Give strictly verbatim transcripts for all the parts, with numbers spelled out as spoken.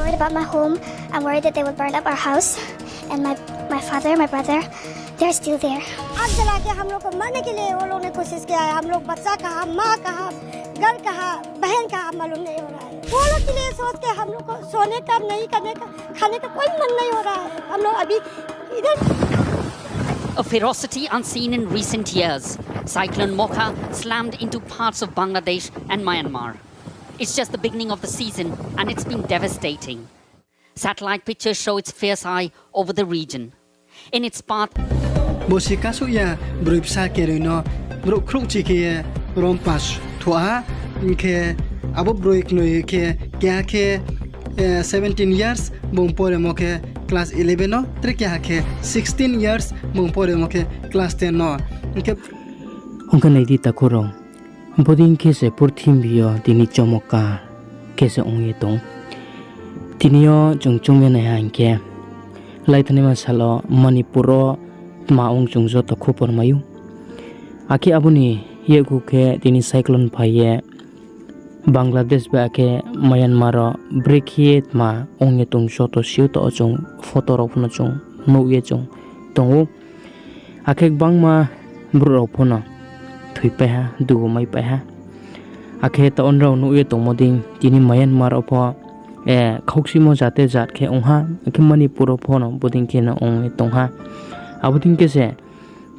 Worried about my home. I'm worried that they will burn up our house. And my, my father, my brother, they're still there. आग जला के हम लोग को मारने के लिए वो लोग ने कोशिश किया है। हम लोग बच्चा कहाँ, माँ कहाँ, घर कहाँ, बहन कहाँ, मालूम नहीं हो रहा है। वो लोग के लिए सोच के हम लोग को सोने का, नहीं करने का, खाने का कोई मन नहीं हो रहा है। हम लोग अभी इधर A ferocity unseen in recent years. Cyclone Mocha slammed into parts of Bangladesh and Myanmar. It's just the beginning of the season, and it's been devastating. Satellite pictures show its fierce eye over the region. In its path, Bo si kasouh ya broi bsa keroi no brouh khrouhchi khe ye rom pass thuh ha, hing khe abo broi knoi khe keha khe seventeen years, bung poremo khe class eleven o, tre keha khe sixteen years, bung poremo khe class ten o. Hing khe, hing khe nai di takhu rao, bodei khe se purthimbi yo tini chomoka khe se ong ye tong. Tini yo chung choung ye nai ha hing khe, laithanaima sal wo Manipur wo tma ong chung joto khupor mai ou. Akhe abo ni yakgu khe tini cyclone phai ye Bangladesh bai akhe Myanmar wo brekhe ye tma ong ye tong joto si ou, taoh wo chung photo rao pho no chung nuh ye chung tong ou. Akhe gbangma brouh rao pho no thoipai ha, dugu maipai ha. Akhe taoh wo nrao nuh ye tongmo dei, tini Myanmar wo pho, khaukchimo jate jat khe ong ha, akhe Manipur wo pho no bodei khe no ong ye tong ha. Abo dei khe se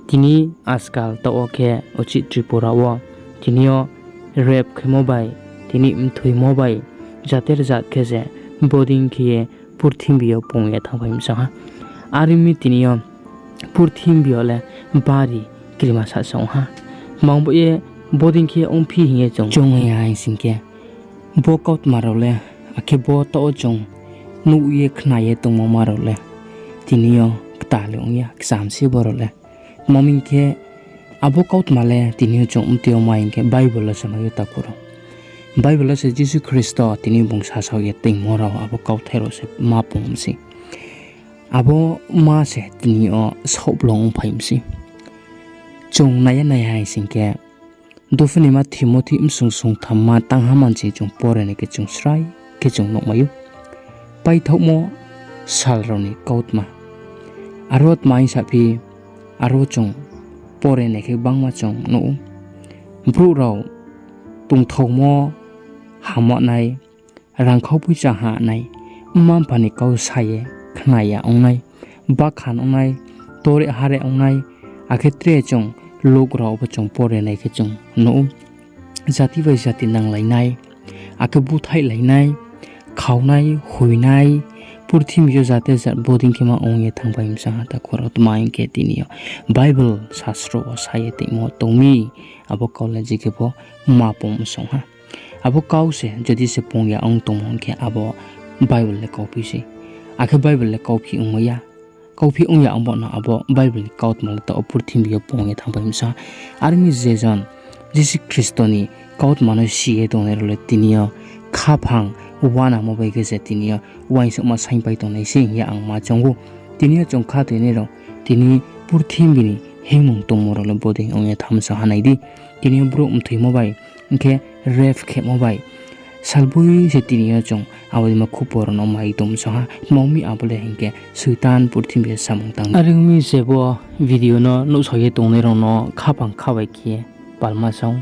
tini ajkal taoh wo khe uchih Tripura wo tini yo rape khemo bai, tini mthoimo bai, jater jat khe se bodei khe ye purthimbi yo pung ye thanngphai mi sa ha. Are ong mi tini yo purthimbi yo le bari krima sasa ong ha. Tma ong bo ye bodei khe ongphi hing ye chung choung ye nai ha hing sing khe, bo kautma rao le, akhe bo taoh wo chung nuh ye khna ye tongmo ma rao le, tini yo kta le ong ya, kcham se bo rao le. Tma hing khe, abo kautma le tini yo chung mtui yo ma hing khe Bible wo se mai ou takhu rao. Bible wo se Jisu Khristo tini bung sasao ye toingmo rao abo kauthai rao se ma pung mi sei. Abo ma se tini yo saohblong ongphai mi sei. Chung nai ye nai ha hing sing khe, Dophinima Timothy bsung sungthamma tangha mansi chung pore nai khe chung srai khe chung nuhmai ou. Paithaohmo sal rao ni kautma. Aro tma hing saphi, aro chung pore nai khe gbangma chung nuh ou. Brouh rao tongthaomo hamnai, rangkhau poicha ha nai, mma-mpha ni kau sa ye khna ya ong nai, bakhan ong nai, tore hare ong nai, akhe tre chung luk rao bo chung pore nai khe chung nuh ou. Jati bai jati nanglai nai, akhe búthaihlai nai, khaunai, hoinai, purthimbi yo jate jat bodei khe ma ong ye thanngphai mi sa ha takhu rao. Tma hing khe tini yo Bible sasro wo sa ye toingmo tong mi, abo kau le je khe pho ma pung msong ha. Abo kau se jodi se pung ya ong tongmo hing khe abo Bible le kauphi sei. Akhe Bible le kauphi ongmai ya. Kauphi ong ya ong bo no abo Bible ni kautma le taoh wo purthimbi yo pung ye thanngphai mi sa ha. Are ong mi je jon Jisu Khristo ni kautma no si ye tongnai rao le tini yo khaphang uanamo bai khe se tini yo uaingsouhma saingpai tongnai sei hing ye ang ma choung ou. Tini yo chung khathoinai rao, tini purthimbi ni hingmung tongmo rao le bodei ong ye thanng mi sa ha nai di. Tini yo brouh mthoimo bai, hing khe rape khemo bai, salboi se tini yo chung abo dei ma khupor rao no mai tong mi sa ha. Tma ong mi abo le hing khe Soitan purthimbi yo samung tang. Are ong mi je bo video no nuhsao ye tongnai rao no khaphang kha bai khe palma sa ou.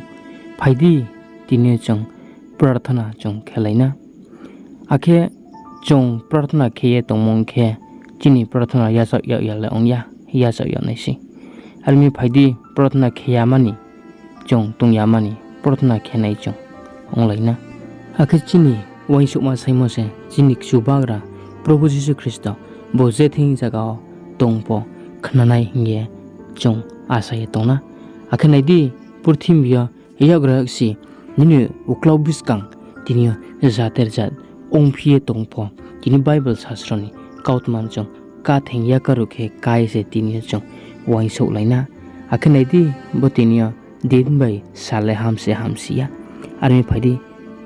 Phai di, tini yo chung prarthana chung khelai na. Akhe chung prarthana khe ye tongmo ong khe, chini prarthana yachaoh yag ya le ong ya, yachaoh yag nai sei. Are ong mi phai di, prarthana khe ya mani, chung tong ya mani, prarthana khe nai chung onglai na. Akhe chini uaingsouhma saingmo se chini Chubagra Probhu Jisu Khristo, bo je thing zaga wo tong pho khnanai hing ye chung asa ye tong na. Akhe nai di, purthimbi yo yakgra yaksi nini uklau buskang tini yo jater jat ongphi ye tong pho, tini Bible sasro ni kautma no chung katheng yakaruh khe kai se tini yo chung uaingsouhlai na. Akhe nai di, bo tini yo din bai sal le hamse hamsi ya. Are ong mi phai di,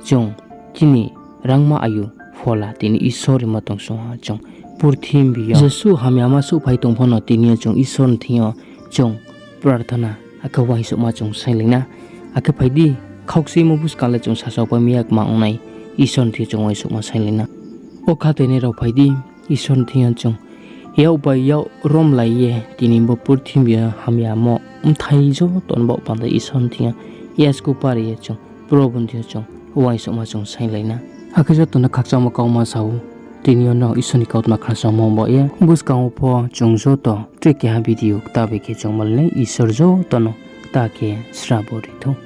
chung chini rangma ayu phola tini Isor rimo tong song ha chung purthimbi yo. Jesuh hamyama souhphai tong pho no tini yo chung Isor ni thing yo chung prarthana akhe uaingsouhma chung sainglai na. Akhe phai di, khaukchimo buskang le chung sasaopai mi ya kma ongnai, Isor ni thing yo chung uaingsouhma sainglai na. O khathoinai rao phai di, Isor ni thing yo chung yak bai yak romlai ye tini bo purthimbi yo hamyamo bthai joto no baoh panda Isor ni thing yo yasku pari ye chung Probu ni thing yo chung uaingsouhma chung sainglai na. Akhe joto no khakchangmo kauma sa ou, tini yo no Isor ni kautma khnasamo baoh ye buskang wo pho chung joto tre keha video kta bai khe chung malai nai. Isor joto no kta khe srabo ri thou.